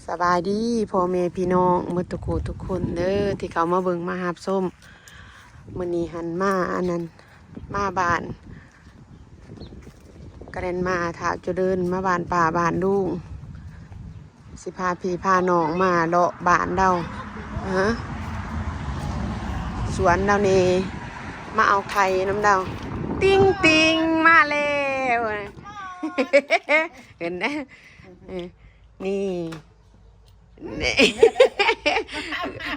ສະບາຍດີພໍ່ແມ່ພີ່ນ້ອງໝົດທຸກຜູ້ທຸກຄົນເດີ ທີ່ເຂົ້າມາເບິ່ງມາຮັບຊົມ. ມື້ນີ້ຫັ້ນມາອັນນັ້ນ ມາບ້ານ ກະແລ່ນມາທ້າວຈະເລີນ ມາບ້ານປ້າບ້ານລຸງ ຊິພາພີ່ພານ້ອງມາເລາະບ້ານລາວ ຮະ ສວນລາວແດ່ ມາເອົາໄຂ່ນຳລາວ. ຕິງຕິງ ມາແລ້ວ ເຫັນເດ້ ເອີ ນີ້ ນີ້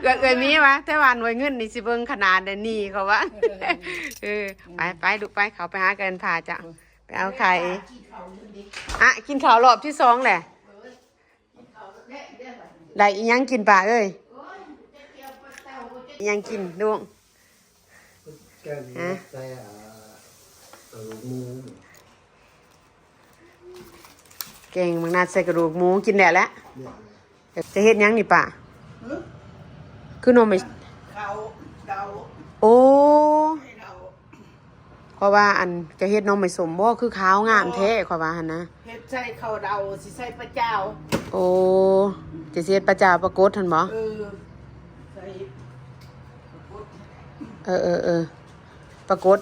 ເອື້ອຍ ເອື້ອຍມີວ່າ ແຕ່ວ່າໜ່ວຍເງິນນີ້ຊິເບິ່ງຂະໜາດໃດນີ້ ເຂົາວ່າ. ເອີ ໄປ ໄປ ລູກໄປ ເຂົ້າໄປຫາກັນພາເຈົ້າ ໄປເອົາໄຂ່. ອະ ກິນເຂົ້າລອບທີສອງແຫຼະ. ໄດ້ອີ່ຫຍັງກິນປ້າເອີຍ? ອີ່ຫຍັງກິນລູກ? ແກງໝາກນັດໃສ່ ຫະ? ກະດູກໝູ ແກງໝາກນັດໃສ່ກະດູກໝູ ກິນແລ້ວແຫຼະ. ແມ່ນແຫຼະ. ຈະເຮັດຫຍັງນີ້ປ້າ? ຫຶ? ຄືໜໍ່ໄມ້ ເຂົ້າເດົາ. ໂອ້ ເຂົ້າເດົາ. ເພາະວ່າອັນຈະເຮັດໜໍ່ໄມ້ສົ້ມບໍ່ ຄືຂາວງາມແທ້ ຂ້ອຍວ່າຫັ້ນນະ. ເຮັດໃສ່ເຂົ້າເດົາ ຊິໃສ່ປາຈາວ. ໂອ້ ຈະຊິເຮັດປາຈາວປາກົດຫັ້ນບໍ່? ເອີ ໃສ່ປາກົດ. ເອີໆໆ ປາກົດ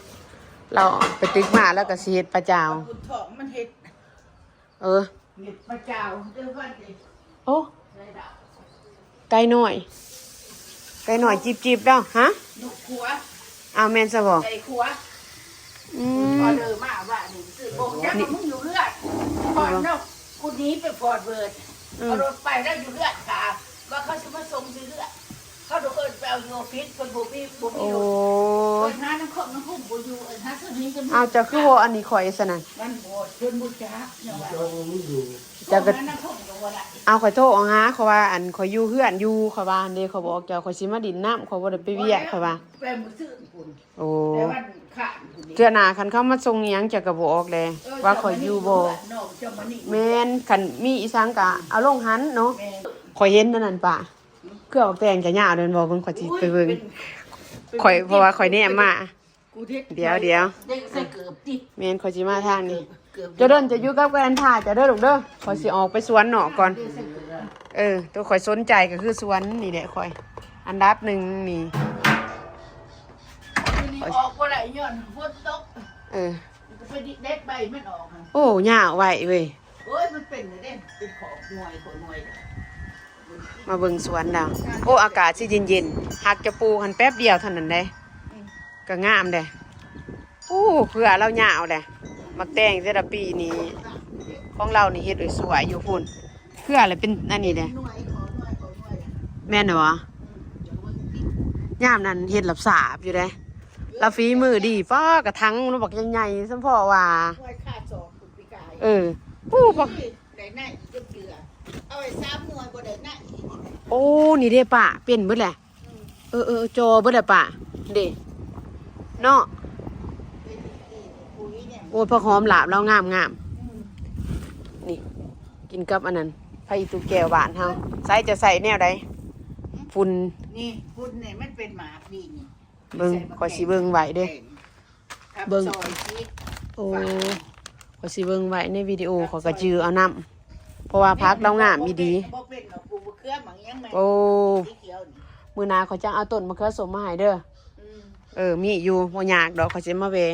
ລາວໄປຕຶກມາ ລາວກະຊິເຮັດປາຈາວ. ປາກົດທອງມັນເຮັດ. ເອີ ເຮັດປາຈາວເດີບັດນີ້. ໂອ້ ໄກ່ນ້ອຍ ໄກ່ນ້ອຍຈິບໆ ແລ້ວ ຮະ? ຍົກຂົວ. ອ້າວ ແມ່ນຊະບໍ່? ໄກ່ຂົວ. ອືມ ອໍເດີມາວ່ານີ້ ຊື້ບໍ່ຈັກວ່າມຶງຢູ່ເຮືອນ ຜ່ອນເນາະ. ກູໜີໄປຟອດເວີດ ອືມ ເອົາລົດໄປແລ້ວຢູ່ເຮືອນຖ້າ ວ່າເຂົາຊິມາສົ່ງຢູ່ເຮືອນ. ເຂົາໂດນເອີ້ນໄປເອົາຢູ່ອອບຟິດ ເພິ່ນບໍ່ມີ ບໍ່ມີລົດ. ໂອ້ ເອີ້ນຫານຳຄອກນຳຄຸ້ມບໍ່ຢູ່ ເອີ້ນຫາສະໜີກໍບໍ່. ອ້າວ ເຈົ້າຄືບໍ່ອັນນີ້ຂ້ອຍຊະນັ້ນ? ມັນບໍ່ ເພິ່ນບໍ່ຈັກ ຍັງວ່າ ເຈົ້າກໍ ເອົາ ຂ້ອຍໂທຫາ ເຂົາວ່າ ອັນ ຂ້ອຍຢູ່ເຮືອນຢູ່ ເຂົາວ່າຫັ້ນເດ້. ຂ້ອຍບອກເຈົ້າ ຂ້ອຍຊິມາດິນນຳ ຂ້ອຍບໍ່ໄດ້ໄປວຽກ ເຂົາວ່າ. ແປມື້ຊືນພຸ້ນ. ໂອ້ ແຕ່ວັນຄ້ານພຸ້ນເດ້. ເທື່ອໜ້າຄັນເຂົາມາສົ່ງອີ່ຫຍັງ ເຈົ້າກໍບອກແດ່ ເອີ ວ່າຂ້ອຍຢູ່ບໍ່. ເຈົ້າມານີ້ ແມ່ນ ຄັນມີອີ່ສັງກໍເອົາລົງຫັ້ນເນາະ. ແມ່ນ ຂ້ອຍເຫັນອັນນັ້ນປະ ເຄືອບັກແຕງຈະຍາວແມ່ນບໍ່? ເບິ່ງ ຂ້ອຍຊິໄປເບິ່ງ. ໂອ້ຍ ເປັນ ເປັນ ຂ້ອຍ ເປັນ ເພາະວ່າຂ້ອຍແນມມາ ກູເຮັດ ດຽວ ດຽວ ເດັກໃສ່ເກີບຕິ. ແມ່ນ ຂ້ອຍຊິມາທາງນີ້. ເກີບ ເຈົ້າເດີນຈະຢູ່ກັບແກນພາເຈົ້າເດີລູກເດີ ຂ້ອຍຊິອອກໄປສວນນອກກ່ອນ. ເອີ ຕົວຂ້ອຍສົນໃຈກໍຄືສວນນີ້ແຫຼະ ຂ້ອຍອັນດັບໜຶ່ງນີ້. ມື້ນີ້ອອກບໍ່ໄດ້ຍ້ອນຝົນຕົກ. ເອີ ໄປເດັດໃບມັນອອກຫັ້ນ. ໂອ້ ຍາວໄວເວີຍ. ໂອ້ຍ ມັນເປັນເດ້ ເປັນຂອບໜ່ວຍ ຂອບໜ່ວຍ. ມາເບິ່ງສວນລາວ. ໂອ້ ອາກາດຊິເຢັນໆ ຫາກຈະປູກຫັ້ນແປັບດຽວເທົ່ານັ້ນເດ້. ອືມ ກໍງາມເດ້. ໂອ້ ເຄືອລາວຍາວແຫຼະ. ໝາກແຕງແຕ່ລະປີນີ້ ຂອງລາວນີ້ເຮັດໄວ້ສວຍຢູ່ພຸ້ນ. ເຄືອລະເປັນອັນນີ້ເດ້. ແມ່ນບໍ່? ອືມ ຍາມນັ້ນເຮັດລາບສາບຢູ່ເດ້. ລາວຝີມືດີ ປ້າ ກະຖັງລາວບັກໃຫຍ່ໆ ສຳພໍວ່າ. ເອີ ໂອ້ ບັກ ໄດ້ໄນຈັກເທື່ອ ເອົາໄວ້ສາມໜ່ວຍບໍ່ໄດ້ໄນ. ໂອ້ ນີ້ເດ້ປ້າ ເປັນເບິດແຫຼະ. ອືມ ເອີໆ ຈໍເບິດແຫຼະປ້າ ເດ້ເນາະ. ໂອ້ຍ ຜັກຫອມລາບລາວງາມໆ. ອືມ ນີ້ ກິນກັບອັນນັ້ນ ຜັກອີ່ຕູແກວບ້ານເຮົາ. ໃສ່ ຈະໃສ່ແນວໃດ? ຝຸ່ນ ນີ້ຝຸ່ນນີ້ມັນເປັນໝາກດີນີ້. ເບິ່ງ ຂ້ອຍຊິເບິ່ງໄວ້ເດ້ ເບິ່ງ ໂອ້ ຂ້ອຍຊິເບິ່ງໄວ້ໃນວິດີໂອ ຂ້ອຍກໍຈື່ເອົານຳ ເພາະວ່າຜັກລາວງາມອີ່ດີ. ໂອ້ ມື້ໜ້າຂ້ອຍຈະເອົາຕົ້ນມະເຂືອສົ້ມມາໃຫ້ເດີ. ອືມ ເອີ ມີຢູ່ ບໍ່ຍາກດອກ ຂ້ອຍຊິມາແວ່.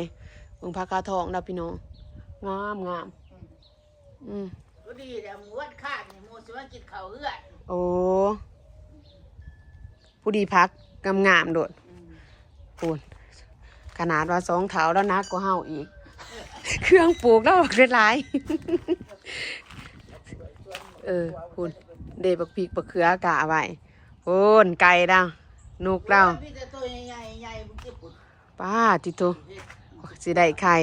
ເບິ່ງຜັກຂາວທອງເດີພີ່ນ້ອງ ງາມໆ. ອືມ ອືມ ພໍດີແລ້ວ ມື້ວັນຄານນີ້ໝູ່ຊິມາກິນເຂົ້າເຮືອນ. ໂອ້ ຜູ້ດີຜັກງາມໆໂລດ. ອືມ ພຸ້ນ ຂະໜາດວ່າສອງເຖົ້າແລ້ວໜັກກວ່າເຮົາອີກ ເຄື່ອງປູກລາວຫຼາຍໆ. ເອີ ພຸ້ນເດ້ ບັກພິກບັກເຂືອກະໄວ້. ໂອ້ນ ໄກ່ລາວ ນົກລາວ. ໂອ້ຍ ມີແຕ່ໂຕໃຫຍ່ໆ ໃຫຍ່ ປາດຕິໂທ ຊິໄດ້ໄຂ່.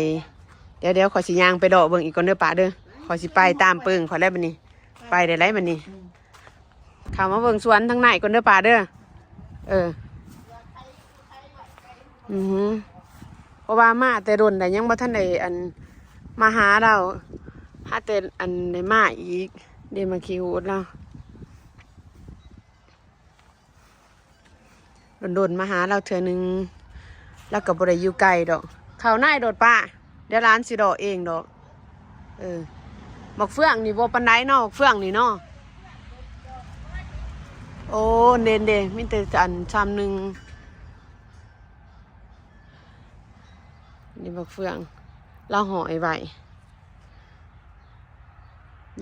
ດຽວໆ ຂ້ອຍຊິຍ່າງໄປເລາະເບິ່ງອີກກ່ອນເດີປ້າເດີ ຂ້ອຍຊິໄປຕາມເປີ້ງຂ້ອຍແລ້ວບັດນີ້. ໄປໄດ້ໄດ໋ບັດນີ້. ອືມ ເຂົ້າມາເບິ່ງສວນທາງໃນກ່ອນເດີປ້າເດີ. ເອີ ອືຮຶ ເພາະວ່າມາແຕ່ດົນແລ້ວ ຍັງບໍ່ທັນໄດ້ອັນ ມາຫາລາວ ຫາແຕ່ອັນໄດ້ມາອີກເດ້ ມາຂີ້ຫູດລາວ. ດົນໆ ມາຫາລາວເທື່ອໜຶ່ງ ລາວກໍບໍ່ໄດ້ຢູ່ໄກດອກ. ເຂົ້າໃນໂລດປ້າ ດຽວຫຼານຊິເລາະເອງດອກ. ເອີ ໝາກເຟືອງນີ້ບໍ່ປານໃດເນາະ ໝາກເຟືອງນີ້ເນາະ. ໂອ້ ເດັ່ນເດ້ ມີແຕ່ອັນຊຳໜຶ່ງ. ນີ້ບັກເຟືອງ ລາວຫ້ອຍໄວ້.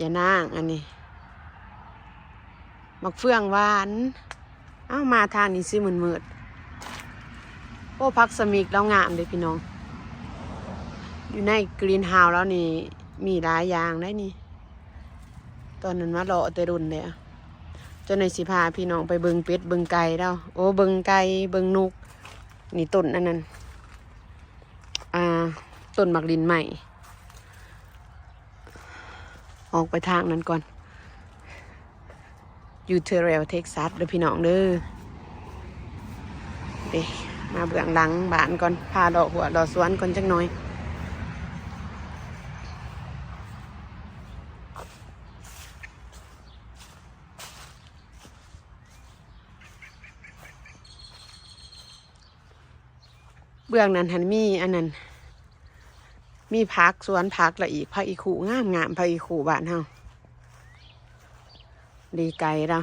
ຢ່ານາງ ອັນນີ້ ໝາກເຟືອງຫວານ. ເອົ້າ ມາທາງນີ້ຊິມືດໆ. ໂອ້ ຜັກສະມິກລາວງາມເດ້ພີ່ນ້ອງ. ຢູ່ໃນກຣີນເຮົາລາວນີ້ມີຫຼາຍຢ່າງໄດ໋ນີ້. ຕອນນັ້ນມາເລາະແຕ່ດົນແລ້ວ. ເຈົ້າໜ້ອຍຊິພາພີ່ນ້ອງໄປເບິ່ງເປັດເບິ່ງໄກ່ລາວ. ໂອ້ ເບິ່ງໄກ່ເບິ່ງນົກ. ນີ້ຕົ້ນອັນນັ້ນ ອ່າ ຕົ້ນໝາກລິ້ນໄມ້. ອອກໄປທາງນັ້ນກ່ອນ. ຢູ່ເທີເຣວ ເທັກຊັສເດີພີ່ນ້ອງເດີ. ເດ້ ມາເບື້ອງຫຼັງບ້ານກ່ອນ ພາເລາະຮົ້ວເລາະສວນກ່ອນຈັກໜ່ອຍ. ເບື້ອງນັ້ນຫັ້ນມີອັນນັ້ນ ມີຜັກ ສວນຜັກລະອີກ ຜັກອີ່ຄູງາມໆ ຜັກອີ່ຄູບ້ານເຮົາ. ດີໄກລະ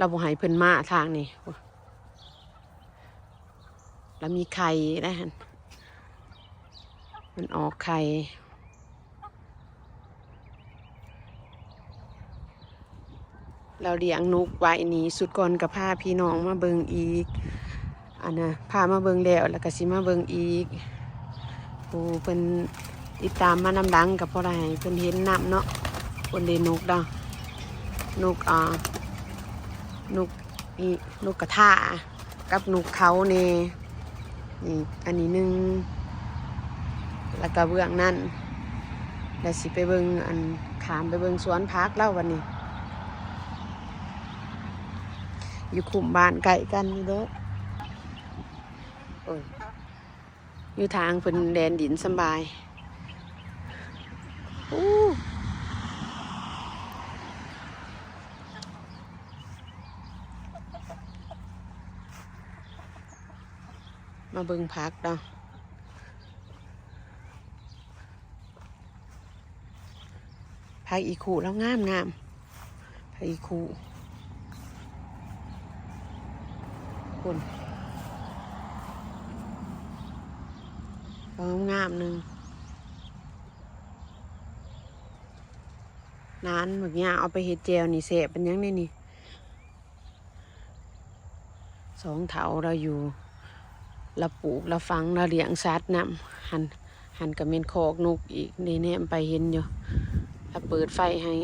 ລະບໍ່ໃຫ້ເພິ່ນມາທາງນີ້. ລະມີໄຂ່ໄດ໋ຫັ້ນ ມັນອອກໄຂ່. ລາວລ້ຽງນົກໄວ້ນີ້ ຊຸດກ່ອນກະພາພີ່ນ້ອງມາເບິ່ງອີກ ອັນນະ ພາມາເບິ່ງແລ້ວ ລະກະຊິມາເບິ່ງອີກ. ຜູ້ເພິ່ນຕິດຕາມມານຳຫຼັງກະພໍໄດ້ໃຫ້ເພິ່ນເຫັນນຳເນາະ. ເພິ່ນໄດ້ນົກດາ ນົກ ອ່າ ນົກ ນີ້ນົກກະທາກັບນົກເຂົາແດ່. ນີ້ອັນນີ້ໜຶ່ງ ລະກະເບື້ອງນັ້ນ ລະຊິໄປເບິ່ງ ອັນ ຂ້າມໄປເບິ່ງສວນຜັກລາວບັດນີ້. ຢູ່ຄຸ້ມບ້ານໃກ້ກັນນີ້ເດີ. ໂອ້ຍ ຢູ່ທາງເພິ່ນແລ່ນດິນສຳບາຍ. ໂອ້ ມາເບິ່ງຜັກເນາະ. ຜັກອີ່ຄູລາວງາມໆ. ຜັກອີ່ຄູ ພຸ້ນ ງາມໆ ໜຶ່ງ. ນານ ບັກຫຍ້າເອົາໄປເຮັດແຈ່ວນີ້ແຊບປານຫຍັງເດ້ນີ້. ສອງເຖົ້າລາວຢູ່ ລາວປູກ ລາວຝັງ ລາວລ້ຽງສັດນຳ. ຫັ້ນ ຫັ້ນກະແມ່ນຄອກນົກອີກ ນີ້ແນມໄປເຫັນຢູ່. ລາວເປີດໄຟໃຫ້.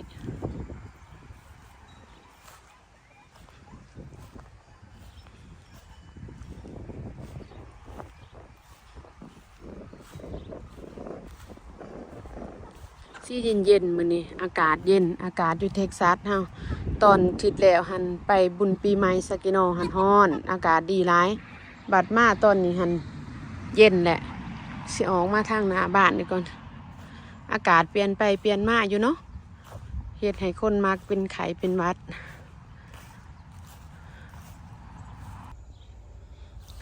ຊິເຢັນໆ ມື້ນີ້ອາກາດເຢັນ ອາກາດຢູ່ເທັກຊັສເຮົາ. ຕອນທິດແລ້ວຫັ້ນໄປບຸນປີໃໝ່ຊາກກີໂນຫັ້ນຮ້ອນ ອາກາດດີຫຼາຍ. ບັດມາຕອນນີ້ຫັ້ນເຢັນແຫຼະ. ຊິອອກມາທາງໜ້າບ້ານນີ້ກ່ອນ. ອາກາດປ່ຽນໄປປ່ຽນມາຢູ່ເນາະ ເຮັດໃຫ້ຄົນມັກເປັນໄຂ້ເປັນຫວັດ.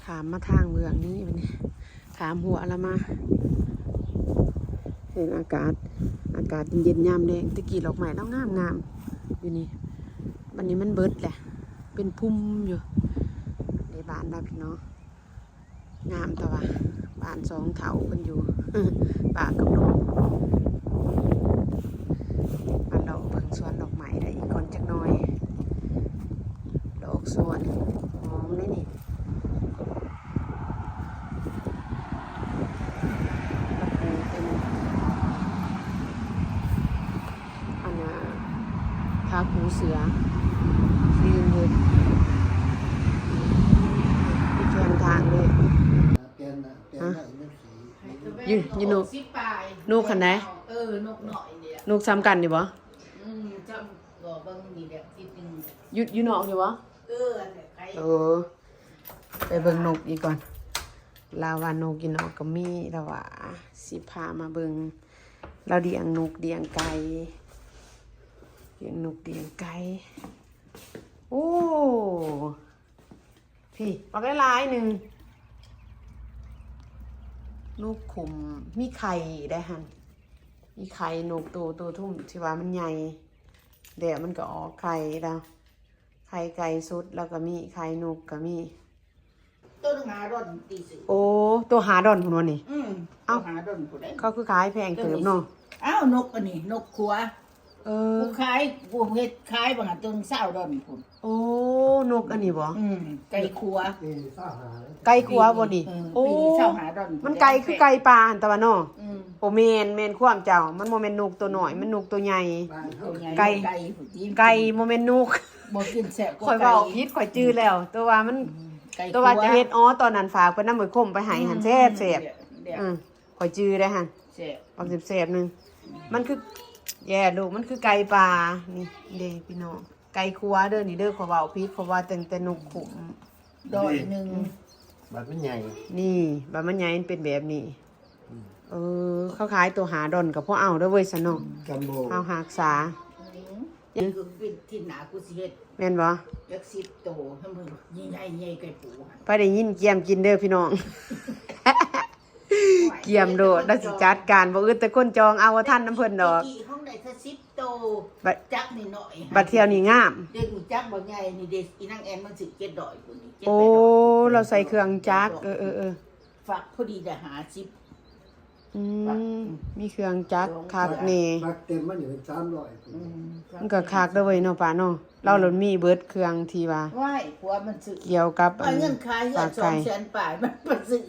ຂ້າມມາທາງເບື້ອງນີ້ບັດນີ້ ຂ້າມຮົ້ວລະມາ. ເຫັນອາກາດ ອາກາດເຢັນໆ ຍາມແລງ. ແຕ່ກີ້ດອກໄມ້ລາວງາມໆ ຢູ່ນີ້ ບັດນີ້ມັນເບິດແຫຼະ ເປັນພຸ່ມຢູ່. ໃນບ້ານລາວພີ່ນ້ອງ ງາມແຕ່ວ່າ ບ້ານສອງເຖົ້າເພິ່ນຢູ່ ປ້າກັບລຸງ. ມາເລາະເບິ່ງສວນດອກໄມ້ໄດ້ອີກກ່ອນຈັກໜ່ອຍ. ດອກສວນຫອມເດ້ນີ້. ລະປູເປັນ ອັນນ່າ ຜ້າປູເສືອ ທີ່ເຮັດຢູ່ແຄມທາງເລີຍ. ຢູ່ ຢູ່ ນົກ ນົກຄັນໃດ? ເອີ ນົກນ້ອຍນີ້ແຫຼະ. ນົກສ່ຳກັນນີ້ບໍ່? ອືມ ຈຳ ກໍເບິ່ງນີ້ແຫຼະ ຕິດໜຶ່ງ. ຢູ່ ຢູ່ນອກນີ້ບໍ່? ເອີ ອັນນັ້ນໄປ. ໂອ້ ໄປເບິ່ງນົກອີກກ່ອນ. ລາວວ່ານົກຢູ່ນອກກໍມີ ລາວວ່າຊິພາມາເບິ່ງ. ລາວລ້ຽງນົກລ້ຽງໄກ່ ລ້ຽງນົກລ້ຽງໄກ່. ໂອ້ ພີ້ ບັກຫຼາຍໆ ໜຶ່ງ. ນົກຂຸມມີໄຂ່ໄດ້ຫັ້ນ. ມີໄຂ່ນົກໂຕ ໂຕທຸ່ມທີ່ວ່າມັນໃຫຍ່ແລ້ວ ມັນກໍອອກໄຂ່ແລ້ວ ໄຂ່ໄກ່ສົດລາວກໍມີ ໄຂ່ນົກກໍມີ. ໂຕໜຶ່ງຫ້າດອນຕີຊື່. ໂອ້ ໂຕຫ້າດອນພຸ້ນວະນີ້? ອືມ ເອົ້າ ໂຕຫ້າດອນພຸ້ນເດ້. ເຂົາຄືຂາຍແພງເຕີບເນາະ. ອ້າວ ນົກອັນນີ້ ນົກຂົວ. ເອີ ຜູ້ຂາຍ ຜູ້ເຮັດຂາຍວ່າຫັ້ນ ໂຕໜຶ່ງຊາວດອນພຸ້ນ. ໂອ້ ນົກອັນນີ້ບໍ? ອືມ ໄກ່ຂົວ. ເອີ ຊາວຫ້າ ໄກ່ຂົວບໍນີ້? ເອີ ໂອ້ ປີນີ້ຊາວຫ້າດອນ ມັນໄກ່ຄືໄກ່ປ່າຫັ້ນຕະຫວາເນາະ. ອືມ ໂອ້ ແມ່ນ ແມ່ນຄວາມເຈົ້າ ມັນບໍ່ແມ່ນນົກໂຕນ້ອຍ ມັນນົກໂຕໃຫຍ່. ໂຕໃຫຍ່ ໄກ່ ໄກ່ພຸ້ນຕິ ໄກ່ບໍ່ແມ່ນນົກ. ບໍ່ກິນແຊບກວ່າ ຂ້ອຍເວົ້າຜິດ ໄກ່ ຂ້ອຍຈື່ແລ້ວ ແຕ່ວ່າມັນ ອືມ ແຕ່ວ່າຈະເຮັດ ອໍ ຕອນນັ້ນຝາກເພິ່ນນຳ ເອີ ຄົມໄປໃຫ້ຫັ້ນ ອືມ ແຊບໆ. ເອີ ຂ້ອຍຈື່ໄດ້ຫັ້ນ ແຊບ ບັກແຊບໆໜຶ່ງ. ມັນຄື ແຍ່ລູກ ມັນຄືໄກ່ປ່າ. ນີ້ເດ້ພີ່ນ້ອງ ໄກ່ຂົວເດີ ນີ້ເດີ ຂ້ອຍເວົ້າຜິດ ເພາະວ່າຕັ້ງແຕ່ນົກຂຸ້ມ ດອຍໜຶ່ງ ອືມ ບັດມັນໃຫຍ່ ນີ້ ບັດມັນໃຫຍ່ມັນເປັນແບບນີ້. ອືມ ເອີ ເຂົາຂາຍໂຕຫ້າດອນກໍພໍເອົາເດີເວີຍ ຊັ້ນເນາະ. ອືມ ເຮົາຮັກສາ. ອືມ ນີ້ຄືວິທີໜ້າກູຊິເຮັດ ແມ່ນບໍ່? ຈັກສິບໂຕ ໃຫ້ມັນໃຫຍ່ໆ ໃຫຍ່ໄກ່ປູ. ໄປໄດ້ຍິນກຽມກິນເດີພີ່ນ້ອງ. ກຽມໂລດ ລາວຊິຈັດການ ບໍ່ອຶດແຕ່ຄົນຈອງເອົາ ບໍ່ທັນນຳເພິ່ນດອກ. ເມື່ອກີ້ຂອງໄດ້ແຕ່ສິບໂຕ ບັດ ຈັກໜ້ອຍໆ ບັດທ່ຽວນີ້ງາມ ເດັກຮູ້ຈັກບໍ່ໃຫຍ່ນີ້ເດ້. ອີນາງແອນມັນຊື້ເຈັດຮ້ອຍພຸ້ນນີ້ ເຈັດແປດຮ້ອຍ. ໂອ້ ລາວໃສ່ເຄື່ອງຈັກ. ເອີໆໆ ຝັກພໍດີໄດ້ຫ້າສິບ. ອືມ ຝັກ ອືມ ມີເຄື່ອງຈັກຄັກແນ່ ຝັກເຕັມມັນຢູ່ສາມຮ້ອຍພຸ້ນ. ອືມ ມັນກໍຄັກເດີເວີຍເນາະປ້າເນາະ. ລາວໂລດມີເບິດເຄື່ອງທີ່ວ່າ ວ້າຍ ຜົວມັນຊື້ ກ່ຽວກັບ ວ່າເງິນຄ່າເຮືອນສອງແສນປາຍ ມັນໄປຊື້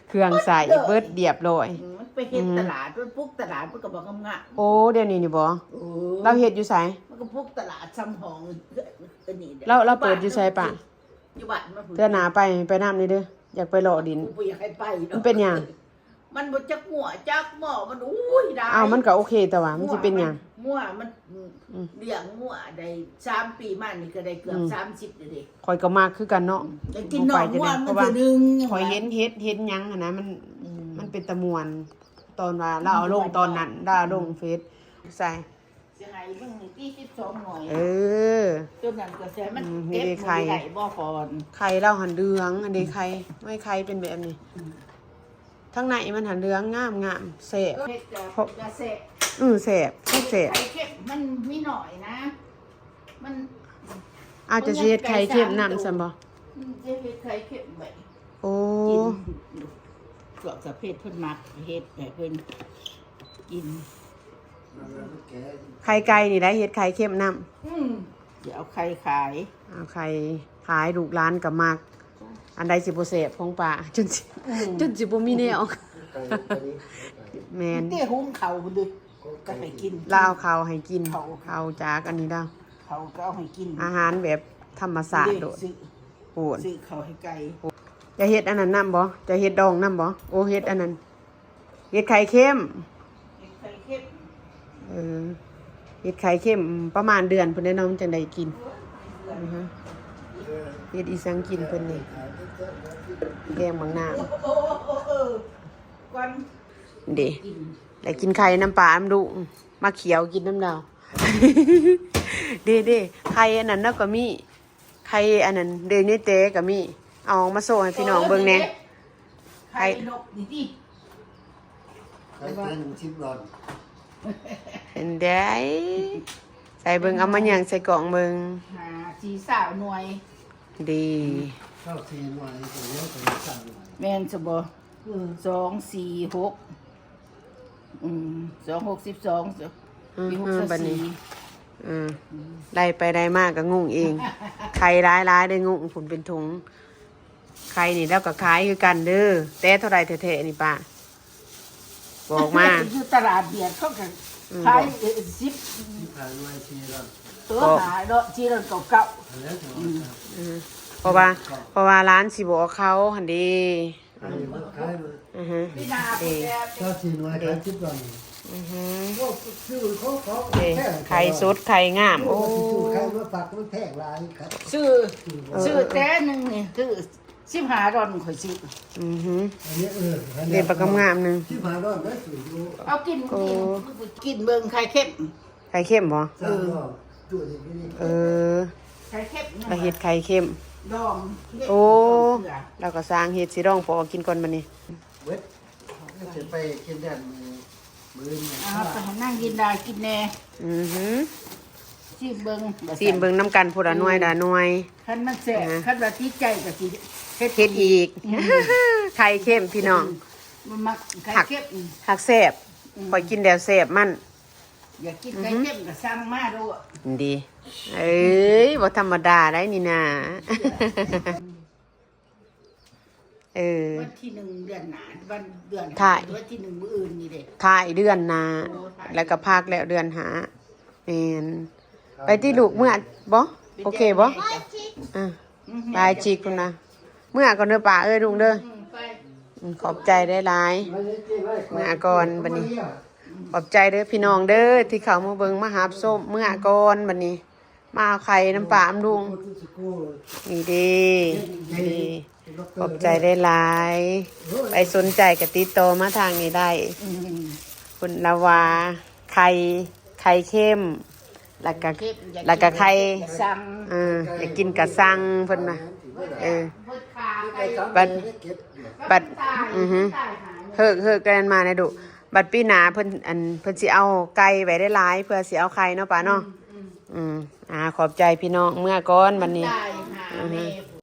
ເຄື່ອງໃຊ້ເບິດລຽບລ້ອຍ. ອືມ ມັນໄປເຮັດ ອືມ ຕະຫຼາດ ມັນປຸກຕະຫຼາດ ມັນກໍບໍ່ງາມໆ. ໂອ້ ດຽວນີ້ນີ້ບໍ? ເອີ ລາວເຮັດຢູ່ໃສ? ມັນກໍປຸກຕະຫຼາດຊຳຫ້ອງອັນນີ້. ລາວ ລາວເປີດຢູ່ໃສປ້າ? ຢູ່ບ້ານມັນພຸ້ນ. ເທື່ອໜ້າໄປ ໄປນຳນີ້ເດີ ຢາກໄປເລາະຫຼິ້ນ. ກູບໍ່ຢາກໃຫ້ໄປດອກ. ມັນເປັນຫຍັງ? ມັນບໍ່ຈັກຫົວຈັກໝໍ້ ມັນ ໂອ້ຍ ຫຼາຍ. ອ້າວ ມັນກໍໂອເຄ ແຕ່ວ່າມັນຊິເປັນຫຍັງ? ງົວມັນ ອືມ ລ້ຽງງົວໄດ້ສາມປີມານີ້ກໍໄດ້ເກືອບ ອືມ ສາມສິບແລ້ວເດ້. ຂ້ອຍກໍມັກຄືກັນເນາະ. ອືມ ໄດ້ກິນໜອງງົວມັນເທື່ອໜຶ່ງ. ຂ້ອຍເຫັນເຫັດ ເຫັນຫຍັງຫັ້ນນະ ມັນ ອືມ ມັນເປັນຕາມ່ວນ ຕອນວ່າລາວເອົາລົງຕອນນັ້ນ ລາວເອົາລົງເຟສໃສ່ ຊິໃຫ້ເບິ່ງນີ້ຕິ ສິບສອງໜ່ວຍ. ເອີ ຕົວນັ້ນກໍແຊບ ມັນ ອືມ ເກັບ ເຮັດໄຂ່ ມື້ໃດບໍ່ກ່ອນ. ໄຂ່ລາວຫັ້ນເຫຼືອງ ອັນນີ້ໄຂ່ ໄວ້ໄຂ່ເປັນແບບນີ້. ອືມ ທາງໃນມັນຫັ້ນເຫຼືອງງາມໆ ແຊບ. ເຮັດກໍ ເພາະ ກໍແຊບ. ອືມ ແຊບ ແຊບ. ໄຂ່ເຄັມມັນມີໜ້ອຍນະ ມັນ ອາດຈະຊິເຮັດໄຂ່ເຄັມນຳຊັ້ນບໍ່? ອືມ ຈະເຮັດໄຂ່ເຄັມໄວ້. ໂອ້ ກິນ ພວກສະເພັດເພິ່ນມັກເຮັດໃຫ້ເພິ່ນກິນ. ໄຂ່ໄກ່ນີ້ໄດ້ເຮັດໄຂ່ເຄັມນຳ. ອືມ ຊິເອົາໄຂ່ຂາຍ ເອົາໄຂ່ຂາຍ ລູກຫຼານກໍມັກ. ອັນໃດຊິບໍ່ແຊບຂອງປ້າ ຈົນຊິ ອືມ ຈົນຊິບໍ່ມີແນວ. ໄກ່ຕົວນີ້ ແມ່ນ ເຕະຫຸງເຂົ້າພຸ້ນເດ້ ກໍໃຫ້ກິນ. ລາວເອົາເຂົ້າໃຫ້ກິນ ເຂົ້າ ເຂົ້າຈາກອັນນີ້ດາວ ເຂົ້າກໍເອົາໃຫ້ກິນ ອາຫານແບບທຳມະຊາດໂລດ. ພຸ້ນ ຊື້ເຂົ້າໃຫ້ໄກ່. ຈະເຮັດອັນນັ້ນນຳບໍ່? ຈະເຮັດດອງນຳບໍ່? ໂອ້ ເຮັດອັນນັ້ນ ເຮັດໄຂ່ເຄັມ. ເຮັດໄຂ່ເຄັມ. ເອີ ເຮັດໄຂ່ເຄັມປະມານເດືອນພຸ້ນແຫຼະເນາະ ມັນຈັ່ງໄດ້ກິນ. ໂອ້ຍ ອືຮຶ ເຮັດອີ່ສັງກິນເພິ່ນນີ້ ແກງບັກນາວ. ເອີ ເອີ ເອີ ເອີ ກ່ອນ ເດ້ ໄດ້ກິນໄຂ່ນຳປ້ານຳລູກ ມາຂຽວກິນນຳລາວ. ເດ້ ເດ້ ໄຂ່ອັນນັ້ນເນາະກໍມີ ໄຂ່ອັນນັ້ນເດ ໃນແຕກໍມີ ເອົາອອກມາໂຊໃຫ້ພີ່ນ້ອງເບິ່ງແດ່. ໄຂ່ນົກນີ້ຕິ ໄຂ່ເຕັມສິບດອນ. ເຫັນໄດ໋ ໃສ່ເບິ່ງ ເອົາມາຍ່າງໃສ່ກ້ອງເບິ່ງ. ຫ້າ ສີ່ ຊາວໜ່ວຍ ດີ ຊາວສີ່ໜ່ວຍ ກໍເຫຼືອຊາວໜ່ວຍ. ແມ່ນຊະບໍ່? ອືມ ສອງ ສີ່ ຫົກ ອືມ ສອງ ຫົກ ສິບສອງ ອືມ ປີ ຫົກ ສິບສີ່ ບັດນີ້ ອືມ ອືມ ໄລ່ໄປໄລ່ມາກໍງົງເອງ. ໄຂ່ຫຼາຍໆ ໄດ້ງົງພຸ້ນເປັນຖົງ. ໄຂ່ນີ້ລາວກໍຂາຍຄືກັນເດີ ແຕ່ເທົ່າໃດແທ້ໆນີ້ປ້າ ບອກມາ. ຢູ່ຕະຫຼາດວຽດເຂົາກໍ ອືມ ຂາຍ ເອີ ສິບ ສິບຫ້າໜ່ວຍ ສີ່ດອນ. ເອີ ຫ້າດອນ ສີ່ດອນເກົ້າເກົ້າ. ອືມ ອືມ ເພາະວ່າ ເພາະວ່າຮ້ານຊິບໍ່ເອົາເຂົ້າຫັ້ນເດ້. ອັນນີ້ມັນຂາຍ ອືຮຶ ປີໜ້າ ເອີ ເຈົ້າສີ່ໜ່ວຍຂາຍສິບດອນ. ອືຮຶ ໂອ້ ຊື້ຂອງເຂົາ ເອີ ແພງ ໄຂ່ສົດໄຂ່ງາມ. ໂອ້ ໂອ້ ຊື້ໄຂ່ມາຝາກ ມັນແພງຫຼາຍ. ຊື້ ເອີ ຊື້ແຕ່ໜຶ່ງນີ້ ຊື້ສິບຫ້າດອນ ຂ້ອຍຊື້. ອືຮຶ ອັນນີ້ ເອີ ອັນນີ້ ເປັນປາກກຳງາມໜຶ່ງ ສິບຫ້າດອນໄດ້ຊື້ຢູ່. ເອົາກິນ ໂອ້ ກິນ ກິນເບິ່ງໄຂ່ເຄັມ. ໄຂ່ເຄັມບໍ່? ເອີ ເອີ ໄຂ່ເຄັມ ລາວເຮັດໄຂ່ເຄັມ ດອງ. ໂອ້ ລາວກໍສ້າງເຮັດ ຊິດອງພໍກິນກ່ອນບັດນີ້. ເບິດ ຊິໄປກິນແດນ ເອົາໄປໃຫ້ນາງລິນດາກິນແດ່. ອືຫື ຊີມເບິ່ງ ຊີມເບິ່ງນຳກັນ ຜູ້ລະໜ່ວຍລະໜ່ວຍ. ຄັນມັນແຊບ ອື ຄັນວ່າຕິດໃຈກໍຊິເຮັດ ເຮັດອີກ ອີກ. ອື ໄຂ່ເຄັມພີ່ນ້ອງ ມັນມັກໄຂ່ເຄັມ ຫາກແຊບ. ອື ຂ້ອຍກິນແລ້ວແຊບມັນ. ຢາກກິນໄຂ່ເຄັມກໍສັ່ງມາໂລດ. ດີ ເອີຍ ບໍ່ທຳມະດາໄດ໋ນີ້ນາ. ເອີ ວັນທີໜຶ່ງເດືອນໜ້າ ວັນເດືອນ ທ້າຍ ວັນທີໜຶ່ງມື້ອື່ນນີ້ເດ້ ທ້າຍເດືອນໜ້າ. ໂອ້ ທ້າຍ ແລ້ວກໍພັກແລ້ວເດືອນຫ້າ. ແມ່ນ ໄປຕິລູກ ເມືອບໍ່? ໂອເຄບໍ່? ອ່າ ອື ບາຍຈິກພຸ້ນນະ. ເມືອກ່ອນເດີປ້າເອີຍ ລຸງເດີ. ອື ຂອບໃຈຫຼາຍໆ ເມືອກ່ອນບັດນີ້. ຂອບໃຈເດີພີ່ນ້ອງເດີ ທີ່ເຂົ້າມາເບິ່ງມາຮັບຊົມ. ເມືອກ່ອນບັດນີ້. ມາເອົາໄຂ່ນຳປ້ານຳລຸງ. ນີ້ເດ້ ນີ້ເດ້ ຂອບໃຈຫຼາຍໆ. ໃຜສົນໃຈກໍຕິດຕໍ່ມາທາງນີ້ໄດ້. ອືມ ເພິ່ນລາວວ່າໄຂ່ ໄຂ່ເຄັມ ແລ້ວກໍ ໄຂ່ເຄັມ ແລ້ວກໍໄຂ່ ຢາກກິນ ສັ່ງ ເອີ ຢາກກິນກໍສັ່ງເພິ່ນວ່າ. ເອີ ບັດ ບັດ ອືຫື ເຮີກ ເຮີກກັນມາແດ່ດຸ. ບັດປີໜ້າເພິ່ນ ອັນ ເພິ່ນຊິເອົາໄກ່ໄວ້ຫຼາຍໆ ເພື່ອຊິເອົາໄຂ່ເນາະປ້າເນາະ. ອືມ ອືມ ອືມ ອ່າ ຂອບໃຈພີ່ນ້ອງ ເມືອກ່ອນບັດນີ້. ອືຫື